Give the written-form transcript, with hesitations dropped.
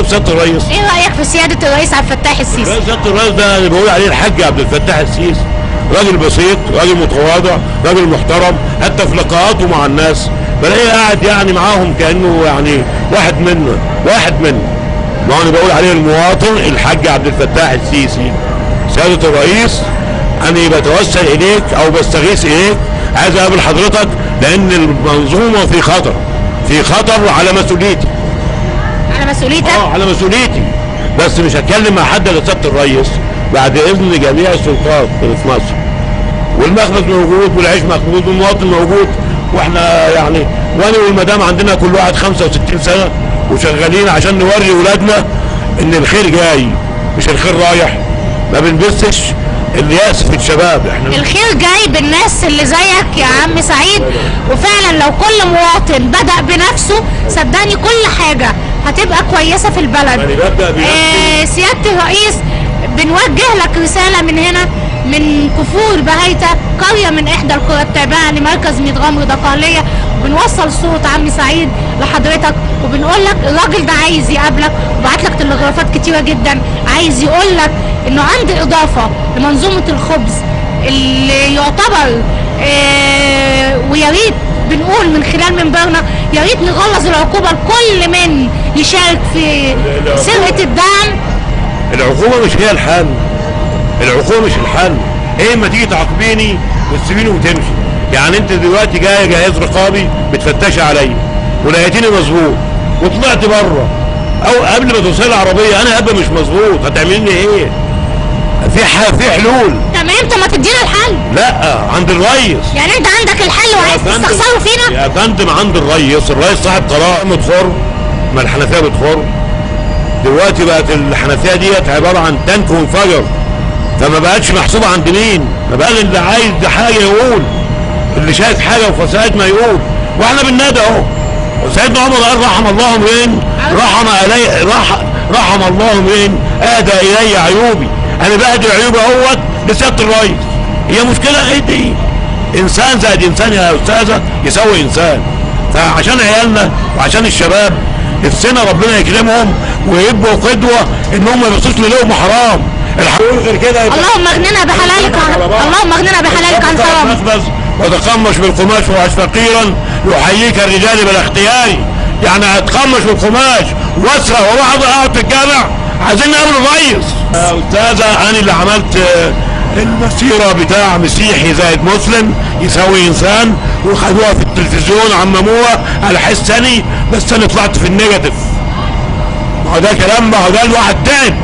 في سيادة الرئيس؟ ايه رايك في سيادة الرئيس عبد الفتاح السيسي؟ سيادة الرئيس ده اللي بقول عليه الحاج عبد الفتاح السيسي، راجل بسيط، راجل متواضع، راجل محترم، حتى في لقاءاته مع الناس بلاقيه قاعد يعني معاهم كانه يعني واحد منا، واحد منا. ما انا بقول عليه المواطن الحاج عبد الفتاح السيسي. سيادة الرئيس انا بتوسل اليك او بستغيث اليك، عايز اقابل حضرتك لان المنظومة في خطر، في خطر على مسؤوليتي. على مسؤوليتك؟ على مسؤوليتي، بس مش هتكلم مع حد الا سيادة الرئيس بعد اذن جميع السلطات في مصر. والمخبز موجود والعيش موجود والمواطن موجود، واحنا يعني وانا والمدام عندنا كل واحد 65 سنة وشغالين عشان نوري ولادنا ان الخير جاي مش الخير رايح. ما بنبثش اليأس في الشباب، احنا الخير جاي بالناس اللي زيك يا عم سعيد. وفعلا لو كل مواطن بدأ بنفسه صدقني كل حاجة هتبقى كويسة في البلد. يعني ببدأ بنفسي. سيادة الرئيس بنوجه لك رسالة من هنا من كفور بهيتة، قرية من إحدى القرى التابعة لمركز ميت غمر دقهلية، وبنوصل صوت عم سعيد لحضرتك وبنقول لك الراجل ده عايز يقابلك، وبعت لك تلغرافات كتيرة جدا، عايز يقول لك إنه عنده إضافة لمنظومة الخبز اللي يعتبر ويا ريت بنقول من خلال منبرنا يا ريت نغلظ العقوبة لكل من يشارك في سرقة الدعم. العقوبة مش هي الحل، العقوبة مش الحل. ايه ما تيجي تعاقبيني وتسيبيني وتمشي؟ يعني انت دلوقتي جاية جهاز رقابي بتفتشي عليا ولقيتيني مظبوط وطلعت بره، او قبل ما توصل العربية انا هبقى مش مظبوط، هتعملني ايه؟ في حلول. تمام، طب ما تدينا الحل. لا، عند الريس. يعني انت عندك الحل وعايز تستخسره فينا؟ يا فندم عند الريس، الريس صاحب قرار. بتخر، ما الحنفية بتخر دلوقتي، بقت الحنفية ديت عبارة عن تانك وانفجر، فما بقتش محسوبة عند مين، ما بقى اللي عايز حاجة يقول، اللي شايف حاجة وفساد ما يقول، واحنا بننادي اهو. وسيدنا عمر قال رحم الله امرئ رحم الي رحم الله امرئ اهدى الي عيوبي. انا بهدي عيوبي اهوت لسياده الرئيس. هي مشكلة ايه دي؟ انسان زائد انسان يا استاذه يساوي انسان. فعشان عيالنا وعشان الشباب نفسنا ربنا يكرمهم ويبقوا قدوة ان هم ما يبصوش للقمه حرام. الحقول غير كده. اللهم اغننا بحلالك عن، اللهم اغننا بحلالك عن حرام. وتقمش بالقماش وعش فقيرا يحييك الرجال بلا اختياري. يعني اتقمش بالقماش واسرق واروح اقعد في الجامع؟ عايزين نقابل الريس. يا استاذه انا اللي عملت المسيرة بتاع مسيحي زائد مسلم يساوي انسان، وخدوها في التلفزيون عمموها على حس ثاني، بس انا طلعت في ال negative. ما هو ده كلام، ما هو ده الواحد تعب.